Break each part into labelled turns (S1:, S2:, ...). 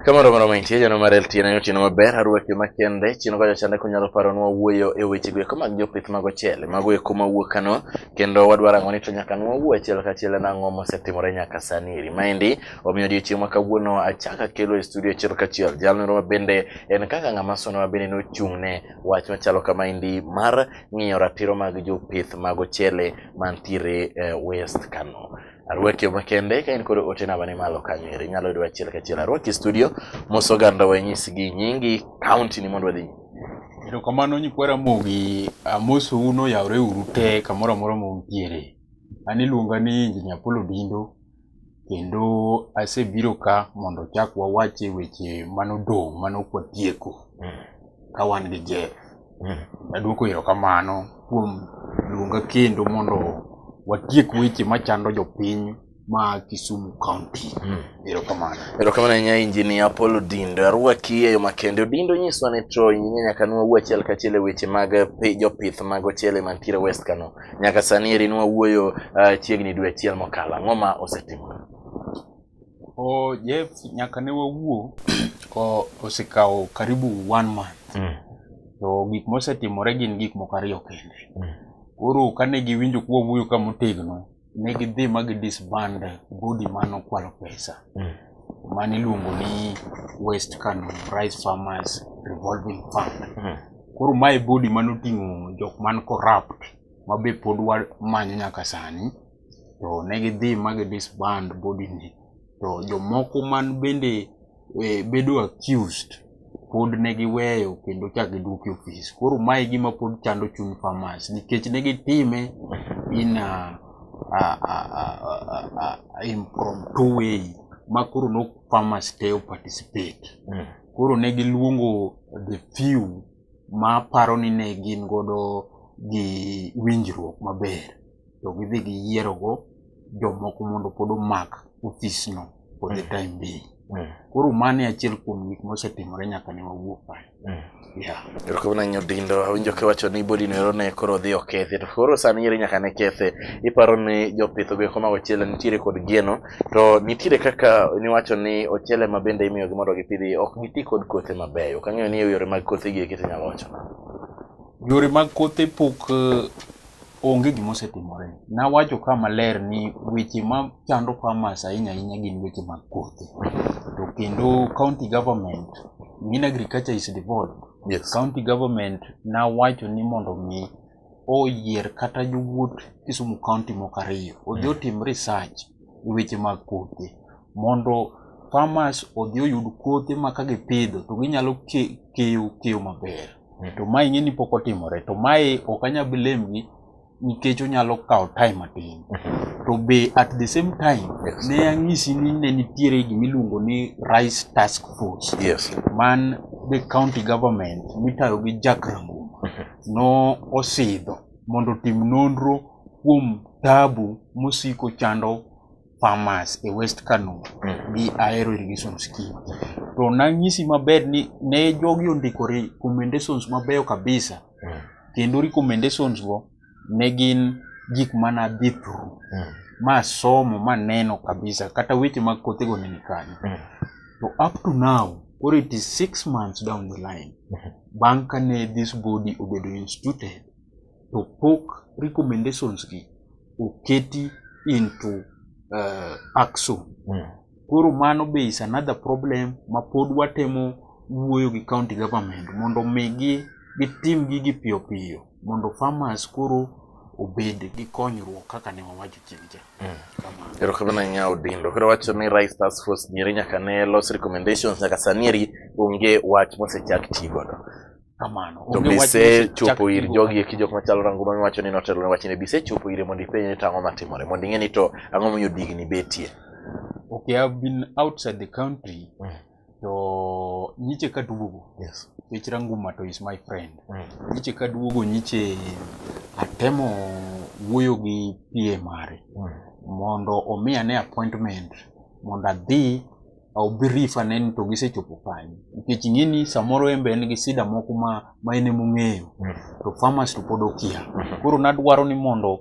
S1: Kamoro moro mantie jano mar LTN en otieno maber arwaki makende chien kocha chande kunyalo paronwa wuoyo e weche go eko mag jopith mag ochele mago eko mawuok kano kendo wadwaro ang'o ni to nyaka nwawuo achiel kachiel en ang'o mosetimore nyaka sani eri maendi omiyo odiochieng' ma kawuono achako akelo e studio achiel kachiel jalno ma bende en kaka ng'ama sonowa bende nochung' ne wach machalo kamaendi mar ng'iyo ratiro mag jopith mag ochele mantiere West Kano. Arwaki makende ka in kod ote namba ni malo kanyo eri inyalo yudo achiel kachiel. Arwaki studio mos oganda wa inyisgi nyingi county ni mondo wadhi.
S2: Erokamano nyikwa Ramogi, amosou noyawre uru te kamoro amora ma untiere. An iluonga ni Engineer Apollo Dindo kendo asebiro ka mondo chak wawache weche manodong' manok watieko ka wan gi Jeff. Aduoko erokamano kuom luonga kendo mondo watiek weche machando jopiny ma Kisumu County. Erokamano.
S1: Erokamano ahinya Engineer Apollo Dindo. Arwaki e yo makende. Odindo nyiswa ni to engineer nyaka nwawuo achiel kachiel e weche mag jopith mag ochele mantiere West Kano. Nyaka sani eri nwawuoyo chiegni dwe achiel mokalo. Ang'o ma osetimore?
S2: O Jeff, nyaka ne wawuo osekawo karibu one month. To gik mosetimore gin gik moko ariyo kende. Koro kane giwinjo ka wawuoyo ka motegno, ne gidhi ma gi disband body manokwalo pesa. Mane iluongo ni West Kano Rice Farmers Revolving Fund. Koro mae body manoting'o jok man corrupt ma be pod wamanyo nyaka sani. To ne gidhi ma gi disband body ni. To jomoko man bende bedo accused pod ne giweyo kendo chak giduoko e ofis. Koro mae e gima pod chando chuny farmers nikech ne gitime in a impromptu way ma koro nok farmers te o participate. Koro ne giluongo the few ma paro ni ne gin godo gi winjruok maber to gidhi giyiero go jomoko mondo pod omak ofis no for the time being. Koro mano e achiel kuom gik mosetimore nyaka ne wawuok kae. Yeah.
S1: Erokamano ahinya Odindo. Awinjo kiwacho ni body no ero ne koro odhi okethi. To koro sani eri nyaka ne kethe. Iparo ni jopith go eko mag ochele nitiere kod geno. To nitiere kaka niwacho ni ochele ma bende imiyogi mondo gipidhi ok giti kod kothe mabeyo. Ok ang'eyo ni e yore mag kothe gi eki to inyalo wacho nang'o?
S2: Yore mag kothe pok onge gima osetimore. Nawacho ka maler ni weche ma chando farmers ahinya ahinya gin weche mag kothe. To kendo county government, in agriculture is devolved. County government nawacho ni mondo mi oyier kata jowuot Kisumu County moko ariyo odhi otim research e weche mag kothe mondo farmers odhi oyud kothe ma ka gipidho to ginyalo keyo keyo maber. To mae ing'e ni pok otimore. To mae ok anyal blame gi nikech onyalo kawo time matin. To be at the same time ne anyisi ni ne nitiere gimiluongo ni Rice Task Force man the county government mitayo gi Jack Ranguma no osidho mondo otim nonro kuom tabu mosiko chando farmers e West Kano gi Ahero Irrigation Scheme. To nanyisi maber ni ne jogi ondiko recommendations mabeyo kabisa kendo recommendations go ne gin gik mana adhi through ma somo maneno kabisa kata weche mag kothego ne ni kanyo. To up to now, koro it is 6 months down the line, bang' kane this body obedo instituted, to pok recommendations gi oketi into action. Koro mano be is another problem ma pod watemo wuoyo gi county government mondo omigi gitim gigi piyo piyo mondo farmers koro obed gi konyruok kaka ne wawacho chieng' cha. Kamano.
S1: Erokamano ahinya Odindo. Koro wacho ni Rice Task Force nieri nyaka ne los recommendations nyaka sani eri onge wach mosechak ti godo.
S2: Kamano.
S1: To
S2: Onge wach
S1: bise
S2: mosechak
S1: chopo ir
S2: tigo.
S1: Jogi eki jok machalo Ranguma miwacho ni notelo ne wachni bise chopo ire mondo ipenje ni to ang'o matimore mondo ing'e ni to ang'o momiyo digni betie.
S2: Okay, I've been outside the country. To nyiche kaduogo. Nikech Ranguma to is my friend. Nyiche kaduogo nyiche atemo wuoyo gi PA mare mondo omiya ne appointment mondo adhi obrief ane ni to gisechopo kanye. Nikech ing'e ni samoro en be en gi shida moko ma en emong'eyo to farmers to pod okia. Koro nadwaro ni mondo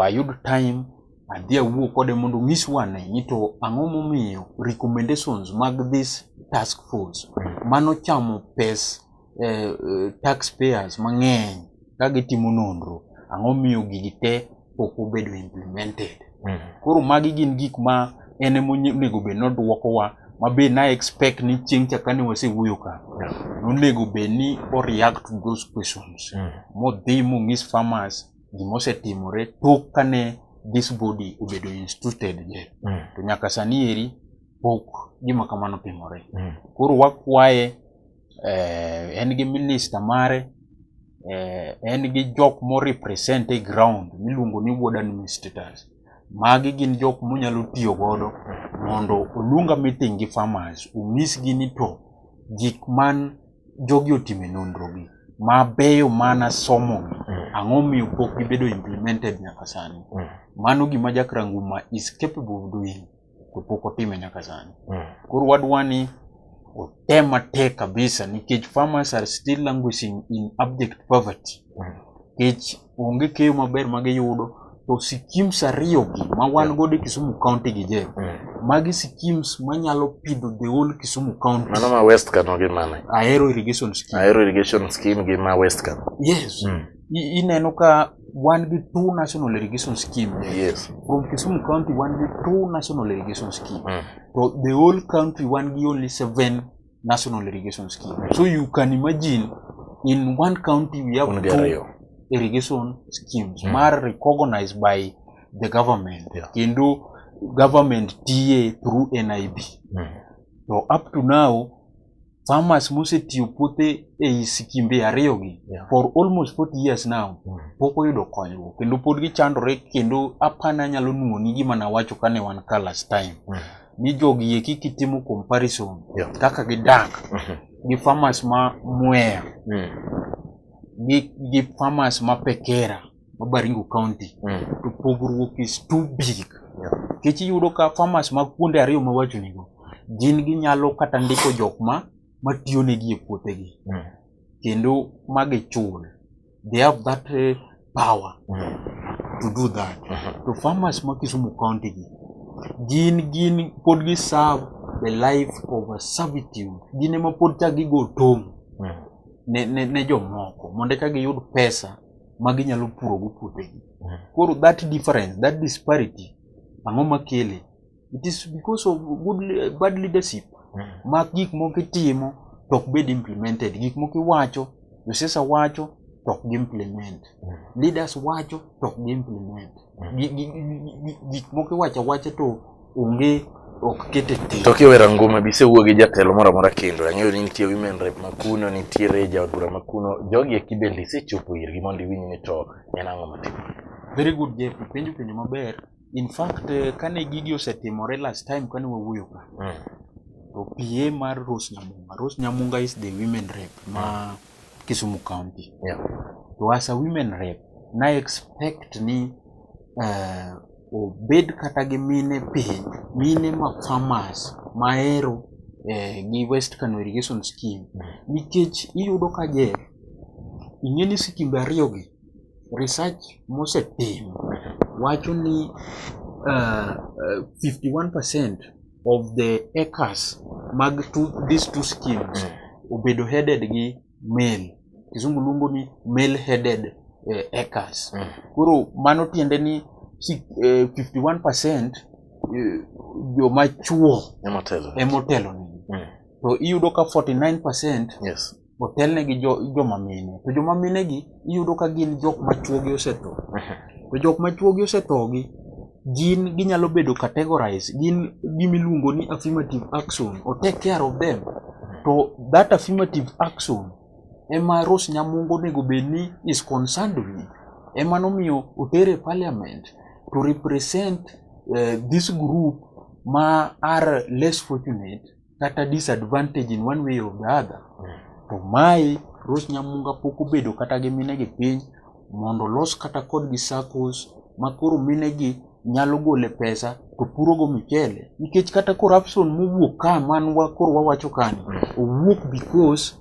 S2: ayud time. Adhi awuo kode mondo onyiswa ane ni to ang'o momiyo recommendations mag this task force manochamo pes taxpayers mang'eny ka gitimo nonro, ang'o miyo gigi te pok obedo implemented. Koro magi gin gik ma en emonego bed ni oduokowa ma be na expect ni chieng' cha kane wasewuoyo ka nonego bed ni o react to those questions modhi mong'is farmers gimosetimore tok kane this body obedo instituted to nyaka sani eri pok gima kamano otimore. Koro wakwaye en gi minister mare en gi jok mo represent e ground miluongo ni ward administrators. Magi gin jok monyalo tiyo godo mondo oluong meeting gi farmers onyisgi ni to gik man jogi otime nonro gi mabeyo mana somo gi ang'o miyo pok gibedo implemented nyaka sani. Mano gima Jack Ranguma is capable of doing to pok otime nyaka sani. Koro wadwa ni otem matek kabisa nikech farmers are still languishing in abject poverty. Nikech onge keyo maber ma giyudo to schemes ariyo gi ma wan godo e Kisumu County gi Jeff, magi schemes manyalo pidho the whole Kisumu County.
S1: Mano ma West Kano gi mane?
S2: Ahero irrigation scheme.
S1: Ahero irrigation scheme gi ma West Kano.
S2: Yes. Ineno ka wan gi two national irrigation scheme. From Kisumu County wan gi two national irrigation scheme. To the whole country wan gi only seven national irrigation scheme. So you can imagine in one county we have
S1: Un gi
S2: two
S1: ariyo.
S2: irrigation schemes mar recognized by the government. Kendo government tiye through NIB. To up to now farmers mosetiyo puothe ei skimbe ariyo gi for almost 40 years now pok oyudo konyruok kendo pod gichandore kendo apana anyalo nuoni gima nawacho kane wan ka last time ni jogi eki kitimo comparison kaka gidak gi farmers ma Mwea gi farmers ma Pekera ma Baringo County to pogruok is too big. Nikech iyudo ka farmers mag kuonde ariyo mawachonigo gin ginyalo kata ndiko jok ma matiyo negi e puothegi kendo ma gichul. They have that power to do that. To farmers ma Kisumu County gi gin pod gi serve the life of a servitude. Gin ema pod chak gigo tong' ne jomoko mondo eka giyud pesa ma ginyalo puro go puothegi. Koro that difference, that disparity, ang'o makele? It is because of bad leadership. Ma gik moko itimo to ok bed implemented. Gik moko iwacho, josiasa wacho to ok gi implement. Leaders wacho to ok gi implement. Gik moko iwacho awacha to onge ok ket e tim.
S1: To kiwe Ranguma bisewuo gi jatelo moro amora kendo ang'eyo ni nitie women rep makuno nitiere jaod bura makuno jogi eki bende isechopo irgi mondo iwinj ni to en ang'o matimore.
S2: Very good Jeff, ipenjo penjo maber. In fact, kane gigi osetimore last time kane wawuoyo ka, to PA mar Rose Nyamunga, Rose Nyamunga is the women rep ma Kisumu County. To as a women rep, na expect ni obed kata gi mine piny, mine ma farmers mahero gi West Kano Irrigation Scheme. Nikech iyudo ka Jeff, ing'e ni skimbe ariyo gi, research mosetim wacho ni 51% of the acres mag these two schemes obedo headed gi male. Kizungu luongo ni male headed acres. Koro mano tiende ni 51% joma chuo
S1: Emotelo.
S2: emotelo negi. To iyudo ka 49% otelne gi joma mine. To joma mine gi iyudo ka gin jok ma chuogi osetho. To jok ma chuogi osetho gi gin ginyalo bedo categorized, gin gimiluongo ni affirmative action, o take care of them. To that affirmative action ema Rose Nyamungo onego bed ni is concerned with. Ema nomiyo otere e parliament to represent this group ma are less fortunate kata disadvantage in one way or the other. To mae Rose Nyamunga pok obedo kata gi mine gi piny mondo olos kata kodgi SACCOs ma koro mine gi nyalo gole pesa to puro go michele. Nikech kata corruption mowuok ka man wa koro wawacho kani, owuok because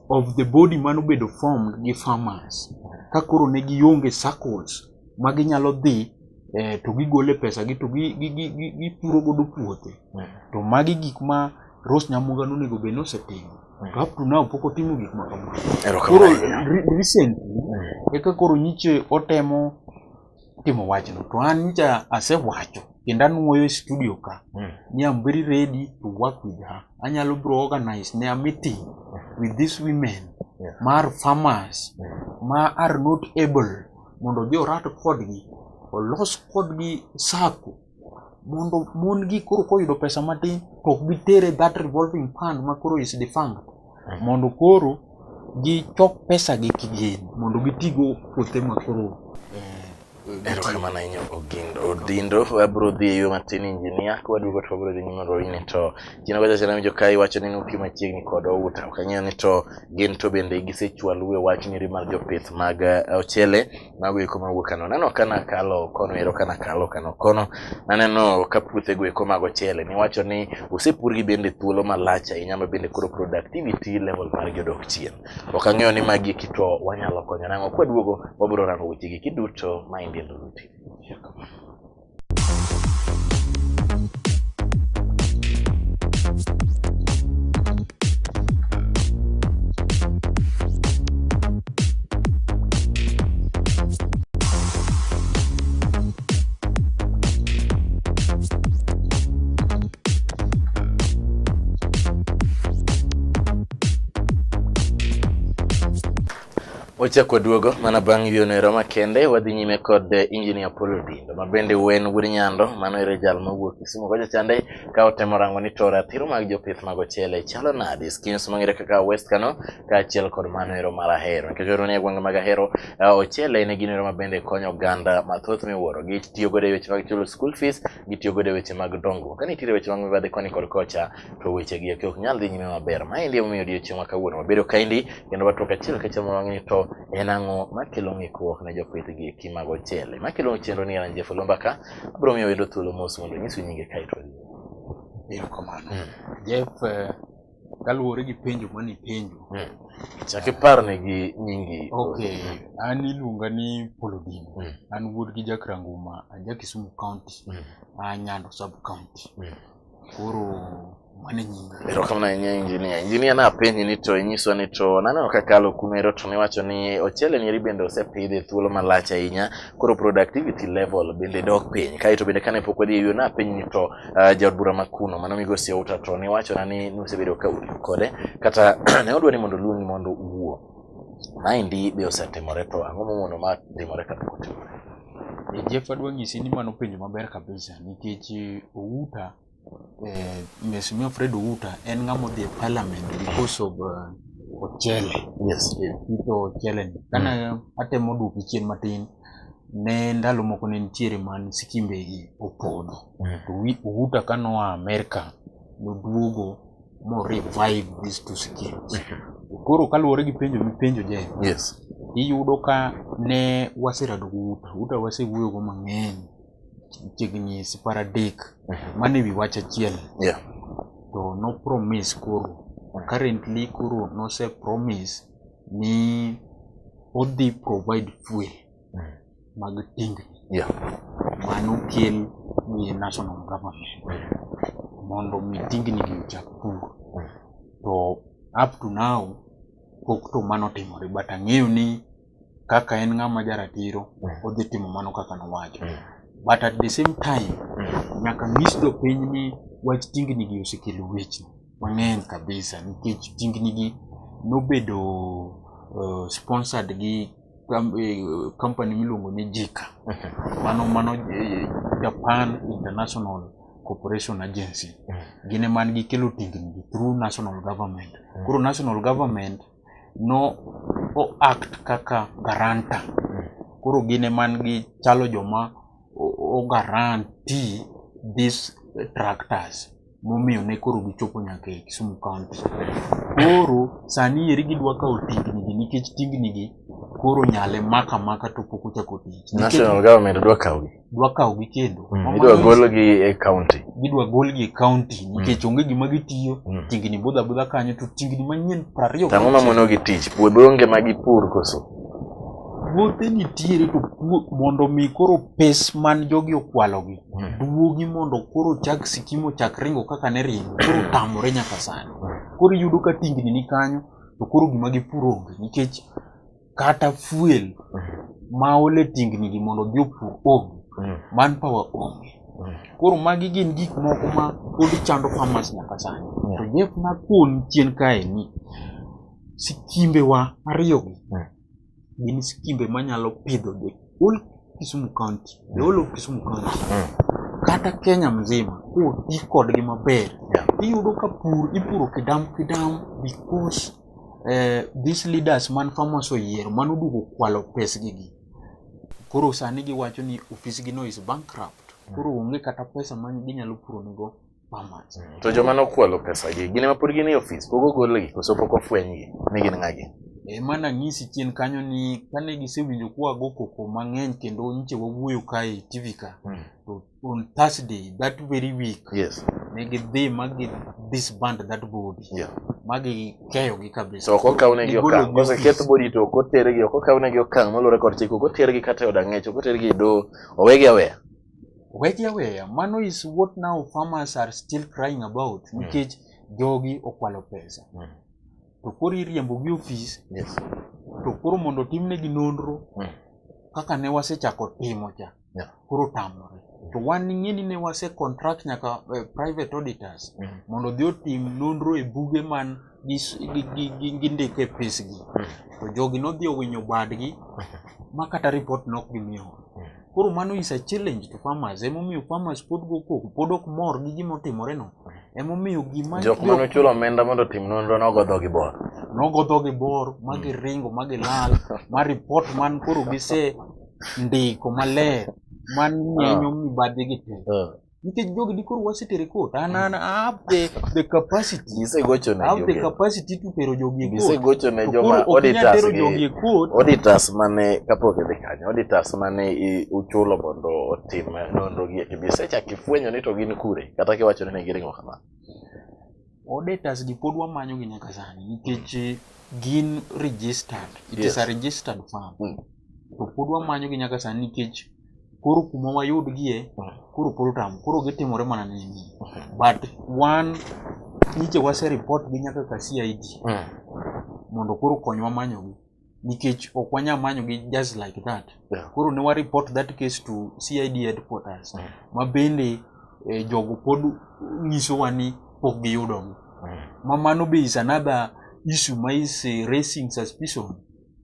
S2: of the body manobedo formed gi farmers. Ka koro ne gionge SACCOs ma ginyalo dhi To gigole pesa gi to gipuro godo puothe. To magi gik ma Rose Nyamuga nonego bed ni osetimo. To up to now pok otimo gik ma kamago. Koro recently eka koro nyiche otemo timo wachno. To an nyicha asewacho kendo anuoyo e studio ka ni I'm very ready to work with her. Anyalo bro organize ne a meeting with these women mar farmers ma are not able mondo odhi orat kodgi, olos kodgi sacco mondo mon gi koro koyudo pesa matin to ok gitere that revolving fund ma koro is defunct mondo koro gichok pesa gi kigin mondo gitigo puothe ma koro
S1: Erokamano ahinya Ogindo. Odindo, wabro dhi e yo matin injinia, kwaduogo to wabro dhi nyime mondo wawinj ni to chien kocha chien awinjo ka iwacho ni nuki machiegni kod Outa. Ok ang'eyo ni to gin to bende gisechwalou e wach nyiri mar jopith mag ochele mago eko mawuok kano. Naneno ka nakalo kono ero ka nakalo kano kono naneno ka puothego eko mag ochele niwacho ni osepurgi bende thuolo malach ahinya ma bende koro productivity level margi odok chien. Ok ang'eyo ni magi eki to wanyalo konyo nang'o. Kwaduogo wabiro rango wechegi kiduto maendi en Lulu TV. Wachako waduogo mana bang' yueyo ero makende wadhi nyime kod Engineer Paul Odindo ma bende wen wuod Nyando mano ere jal mawuok Kisumu kocha chande ka otemo rango ni to ratiro mag jopith mag ochele chalo nade schemes mong'ere kaka West Kano kaachiel kod mano ero mar Ahero nikech wayudo ni e gwenge mag Ahero ochele en gino ero ma bende konyo oganda mathoth miwuoro gitiyo godo e weche mag chulo school fees gitiyo godo e weche mag dongruok ka nitiere weche mag mibadhi koni kod kocha to weche gi eki ok nyal dhi nyime maber maendi emomiyo odiochieng' ma kawuono wabedo kaendi kendo watwak achiel kachiel ma wang'e to en ang'o makelo ng'ikruok ne jopith gi eki mag ochele makelo chenro ni an Jeff Olumba ka abiro miyo wendo thuolo mos mondo onyisu nyinge kaeto wadhi
S2: Erokamano. Jeff, kaluwore gi penjo mane ipenjo.
S1: Chak iparnegi nyingi.
S2: Okay, an iluonga ni Paul Odingo. An wuod gi Jakranguma, an ja Kisumu County, a Nyando sub county. Koro mano e nyinga.
S1: Erokamano ahinya engineer. Engineer napenji ni to inyiswa ni to naneno kakalo kuno ero to niwacho ni ochele ni eri bende osepidh e thuolo malach ahinya koro productivity level bende dok piny. Kaeto bende kane pok wadhi e yueyo napenji ni to jaod bura ma kuno mano migosi Outa to niwachona ni nusebedo ka utiyo kode kata ne odwa ni mondo oluongi mondo uwuo. Maendi be osetimore to ang'o momono ma timore kapok otimore?
S2: Jeff adwa nyisi ni mano penjo maber kabisa nikech Outa Mheshimiwa Fred Outa en ng'ama odhi e parliament because of ochele.
S1: Yes.
S2: Pitho ochele ni. Kane atemo duoki chien matin, ne ndalo moko ne nitiere man sikimbe gi opodho. To Outa ka noa Amerka, noduogo mo revive these two schemes. Koro kaluwore gi penjo mipenjo Jeff,
S1: Yes.
S2: iyudo ka ne waserado gi Outa. Outa wasewuoyo go mang'eny chiegni sipar adek mano ewi wach achiel. To no promise koro currently koro nose promise ni odhi provide fuel mag tingni manokel gi national government mondo mi tingni gi ochak pur. To up to now pok to mano otimore but ang'eyo ni kaka en ng'ama jaratiro odhi timo mano kaka nowacho. But at the same time nyaka nyis jopiny ni wach tingni gi osekelo weche mang'eny kabisa nikech tingni gi nobedo sponsored gi company miluongo ni JICA. Mano Japan International Cooperation Agency. Gin ema ne gikelo tingni gi through national government. Koro national government no o act kaka guarantor. Koro gin ema ne gichalo joma o guarantee these tractors momiyo ne koro gichopo nyaka e Kisumu County. Koro sani eri gidwa kawo tingni gi nikech tingni gi koro nyale maka maka to pok ochako tich.
S1: National government dwa kawogi.
S2: Dwa kawogi kendo.
S1: Idwa golgi e county.
S2: Gidwa golgi e county nikech onge gima gitiyo. Tingni budho abudha kanyo to tingni manyien 20.
S1: Tang'o mamonogi tich? Puodho onge ma gipur koso?
S2: Puothe nitiere to mondo mi koro pes man jogi okwalogi duogi mondo koro chak sikim ochak ringo kaka ne ringo koro tamore nyaka sani. Koro iyudo ka tingni ni kanyo to koro gima gipuro onge nikech kata fuel ma ole tingni gi mondo odhi opur onge, manpower onge. Koro magi gin gik moko ma pod chando farmers nyaka sani. To Jeff nakoni chien kae ni sikimbe wa ariyogi gin sikimbe manyalo pidho the whole Kisumu County, the whole of Kisumu County. Kata Kenya mzima koti kodgi maber. Iyudo ka pur ipuro kidam kidam because these leaders man farmers oyiero manoduogo kwalo pesgi gi. Koro sani giwacho ni ofis gi no is bankrupt. Koro onge kata pesa ma ginyalo puro nego farmers.
S1: To joma nokwalo pesa gi gin ema pod gin e ofis pok ogolgi koso pok ofwenygi ni gin ng'agi?
S2: Ema nanyisi chien kanyo ni kane gisewinjo kwa go koko mang'eny kendo nyiche wawuoyo kae e TV ka to on Thursday that very week ne gidhi ma gi disband that body ma gikeyogi kabisa.
S1: To ok okawnegi
S2: Gigolo
S1: okang'.
S2: gi
S1: Koseketh
S2: ofis.
S1: body to ok otergi, ok okawnegi okang' moluwore kod chik, ok otergi kata e od ang'ech, ok otergi e doho, owegi aweya.
S2: Wegi aweya. Mano is what now farmers are still crying about nikech jogi okwalo pesa. To koro iriembo gi ofis to koro mondo otimnegi nonro kaka ne wasechako timo cha koro tamore. To wan ing'e ni ne wase contract nyaka private auditors mondo odhi otim nonro e buge man gindiko e pesgi. To jogi nodhi owinyo badgi ma kata report nok gimiyowa. Koro mano is a challenge to farmers. Emomiyo farmers pod go koko, pod ok mor gi gima otimore no. Emomiyo gima
S1: Jok mane ochulo omenda mondo otim nonro nogo dhogi bor.
S2: Nogo dhogi bor ma giringo ma gilal ma report man koro gise ndiko maler man nyenyo mibadhi gi te. Nikech jogi di koro wasetere court. An I have the capacity.
S1: Gisegocho ne
S2: I have the
S1: jogi.
S2: capacity to tero jogi e court.
S1: Gisegocho ne
S2: To
S1: joma
S2: koro ok inyal
S1: auditors
S2: tero jogi
S1: gi
S2: e court.
S1: auditors mane kapok idhi kanyo, auditors mane uchulo mondo otim nonro gi eki, isechako ifwenyo ni to gin kure kata kiwacho ni ne giringo kamano.
S2: Auditors gi pod wamanyo gi nyaka sani nikech gin registered. It is a registered firm. To pod wamanyo gi nyaka sani nikech koro kuma wayudgie koro pod otamo. Koro gitimore mana nini. But wan nyiche wase report gi nyaka ka CID mondo koro konywa manyogi nikech ok wanyal manyogi just like that. Koro ne wa report that case to CID headquarters ma bende jogo pod nyisowa ni pok giyudogi. Ma mano be is another issue ma is raising suspicion.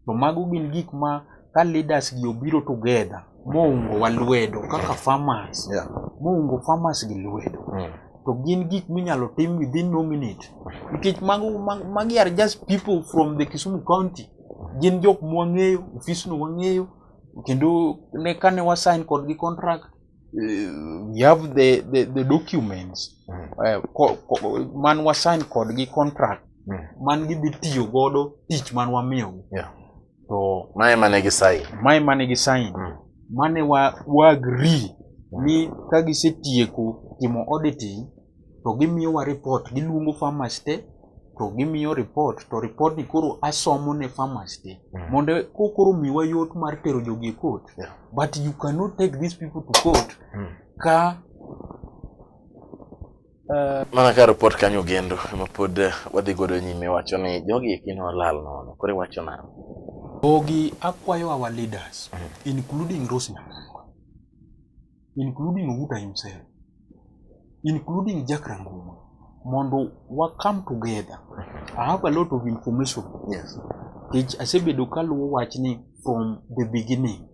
S2: To mago gin gik ma ka leaders gi obiro together moungo wa lwedo kaka farmers moungo farmers gi lwedo to gin gik minyalo tim within no minute nikech mago magi are just people from the Kisumu County. Gin jok mwang'eyo, ofisno wang'eyo kendo ne kane wa sign kodgi contract we have the documents man wa sign kodgi contract man gidhi tiyo godo tich man wamiyogi. To
S1: Mae mane gi sign.
S2: Mae mane gi sign. Mane wa agree ni ka gisetieko timo auditing to gimiyowa report, giluongo farmers te to gimiyo report to report ni koro asomo ne farmers te mondo koro miwa yot mar tero jogi e court. But you cannot take these people to court ka
S1: Mana ka report kanyo gendo ema pod wadhi godo nyime wacho ni jogi eki nolal nono koro iwacho nang'o?
S2: Jogi akwayo our leaders including Rose Nyamunga, including Outa himself, including Jack Ranguma mondo wa come together. I have a lot of information. Nikech asebedo kaluwo wachni from the beginning.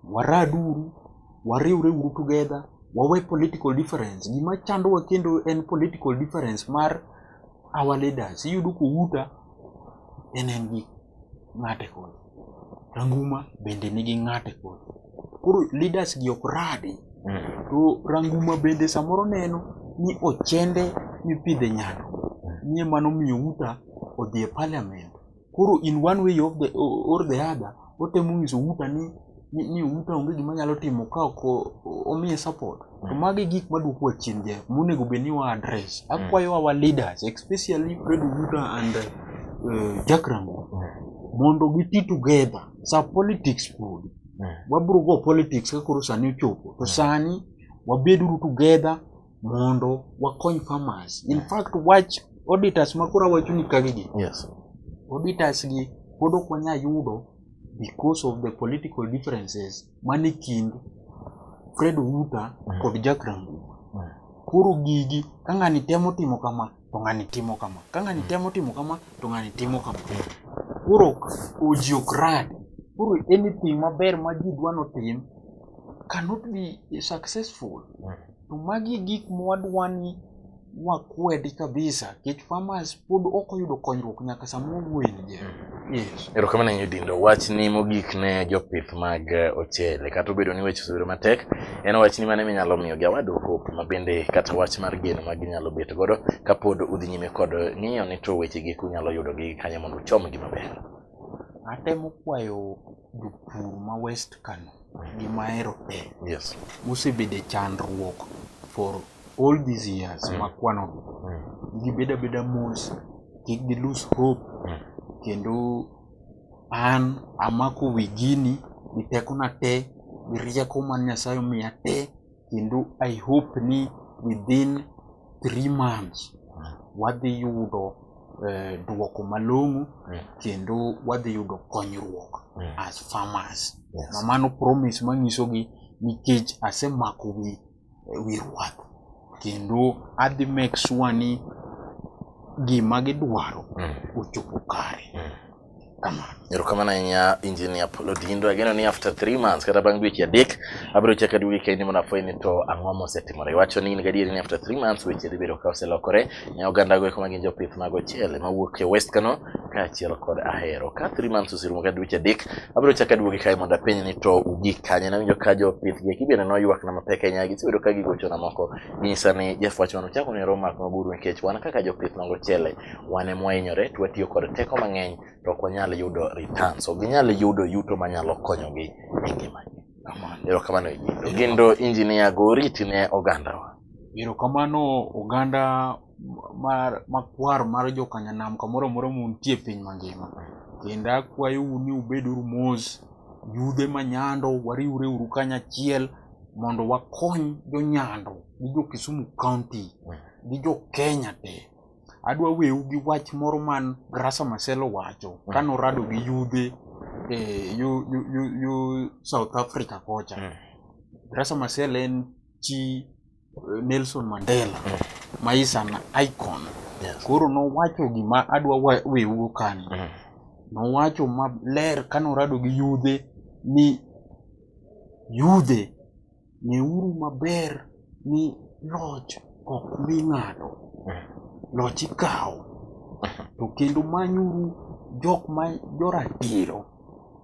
S2: Waraduru, wariwre uru together, wawe political difference. Gima chandowa kendo en political difference mar our leaders. Iyudo ka Outa en gi ng'ate kocha. Ranguma bende nigi ng'ate kocha. Koro leaders gi ok radi. To Ranguma bende samoro neno ni ochende mipidhe nyando ni ema nomiyo Outa odhi e parliament. Koro in one way of the, or the other otemo nyiso Outa ni Outa onge gima nyalo timo ka ok omiye support. To magi gik maduoko wa chien Jeff, monego bed ni wa address. Akwayo our leaders, especially Fred Outa and Jack Ranguma. Mondo giti together. Sa politics pod. Wabiro go politics ka koro sani ochopo. To sani wabeduru together mondo wakony farmers. In fact, wach auditors ma koro awacho ni kagi gi. Auditors gi pod ok wanyal yudo because of the political differences mane kind Fred Outa kod Jack Ranguma. Koro gigi ka ng'ani temo timo kama to ng'ani timo kama, ka ng'ani temo timo kama to ng'ani timo kama. Koro ji ok rad. Koro anything maber ma ji dwa notim cannot be successful. To magi e gik mwadwa ni wakwedi kabisa nikech farmers pod ok oyudo konyruok nyaka sama wawuoye ni Jeff. Yes.
S1: Erokamano ahinya Odindo. Wachni mogik ne jopith mag ochele kata obedo ni weche osebedo matek, en wachni mane minyalo miyo gi Awado Hope ma bende kata wach mar geno ma ginyalo bet godo kapod udhi nyime kod ng'iyo ni to weche gi kunyalo yudo gi kanyo mondo uchomgi maber.
S2: Atemo kwayo jopur ma West Kano gi mahero te mosebedo e chandruok for all these years makwanogi. Gibed abeda mos, kik gi lose hope kendo an amako wi gini gi tekona te gi rieko ma Nyasaye omiya te kendo I hope ni within 3 months wadhi yudo duoko malong'o kendo wadhi yudo konyruok as farmers. Ma mano promise manyisogi nikech asemako wi rwath kendo adhi make sure ni gima gidwaro ochopo kare. Kamano.
S1: Erokamano ahinya Engineer Paul Odindo. Ageno ni after 3 months kata bang' dweche 3 abiro chako aduogi kendi mondo afweny ni to ang'o mosetimore. Iwacho ni in gadieri ni after 3 months weche dhi bedo ka oselokore ne oganda go eko ma gin jopith mag ochele mawuok e West Kano kaachiel kod Ahero. Ka 3 months oserumo kata dweche 3 abiro chako aduogi kae mondo apenj ni to ugik kanye. Nawinjo ka jopith gi eki bende noywak na mapek ahinya gisebedo ka gigochona moko ginyisa ni Jeff wach mane uchako ni rom mak maburu nikech wan kaka jopith mag ochele wan ema wahinyore to watiyo kod teko mang'eny to ok wanyal yudo returns, ok ginyal yudo yuto manyalo konyogi e ngimagi.
S2: Kamano.
S1: Erokamano Ogindo. Ogindo engineer go oriti ne ogandawa.
S2: Erokamano oganda mar makwar mar jokanyanam kamoro amora muntie e piny mangima. Kendo akwayou ni ubeduru mos, yudhe ma Nyando wariwre uru kanyachiel mondo wakony jo Nyando gi jo Kisumu County gi jo Kenya te. Adwa weu gi wach moro man Graça Machel owacho kanorado gi yudhe e yo South Africa kocha. Graça Machel en chi Nelson Mandela ma is an icon. Koro nowacho gima adwa weugo kani. Nowacho maler kanorado gi yudhe ni yudhe ng'euru maber ni loch ok mi ng'ato. Loch ikawo. To kendo manyuru jok ma joratiro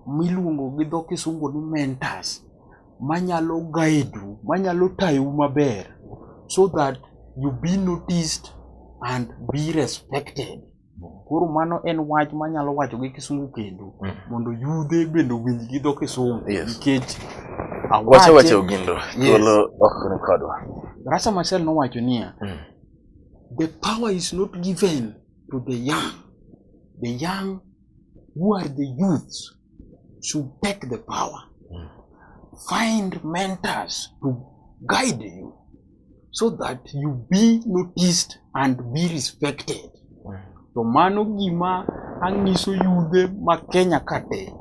S2: miluongo gi dho kisungu ni mentors manyalo guide u, manyalo tayou maber so that you be noticed and be respected. Koro mano en wach manyalo wacho gi kisungu kendo mondo yudhe bende owinj gi dho kisungu nikech
S1: Wache wache Ogindo, thuolo ok ni kodwa.
S2: Graça Machel nowacho niya, the power is not given to the young. The young who are the youths should take the power. Find mentors to guide you so that you be noticed and be respected. To mano gima anyiso yudhe ma Kenya ka te.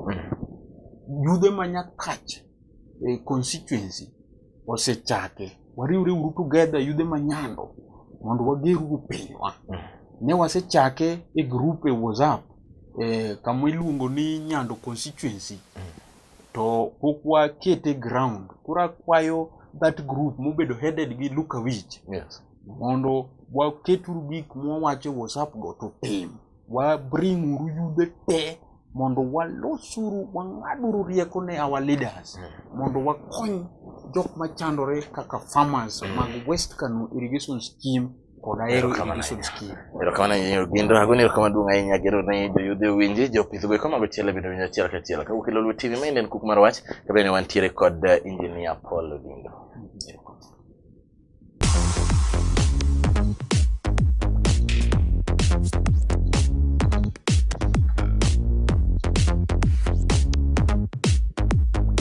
S2: Yudhe ma Nyakach e constituency osechake. Wariwre uru together yudhe ma Nyando mondo wageruru pinywa. Ne wasechake e group e WhatsApp kama iluongo ni Nyando constituency to pok wakete ground. Koro akwayo that group mobedo headed gi Luka Wich mondo waketuru gik mwawacho e WhatsApp go to tim. Wa bring uru yudhe te mondo walosuru, wang'aduru rieko ne our leaders mondo wakony jok machandore kaka farmers mag West Kano Irrigation Scheme kod Ahero Irrigation Scheme.
S1: Erokamano ahinya Ogindo, agoni erokamano maduong' ahinya gero ne joyudhe owinji, jopith go eko mag ochele bende owinjo achiel kachiel. Kawuok e Lolwe TV, maendi en kuku mar wach, kabende wantiere kod Engineer Paul Odindo.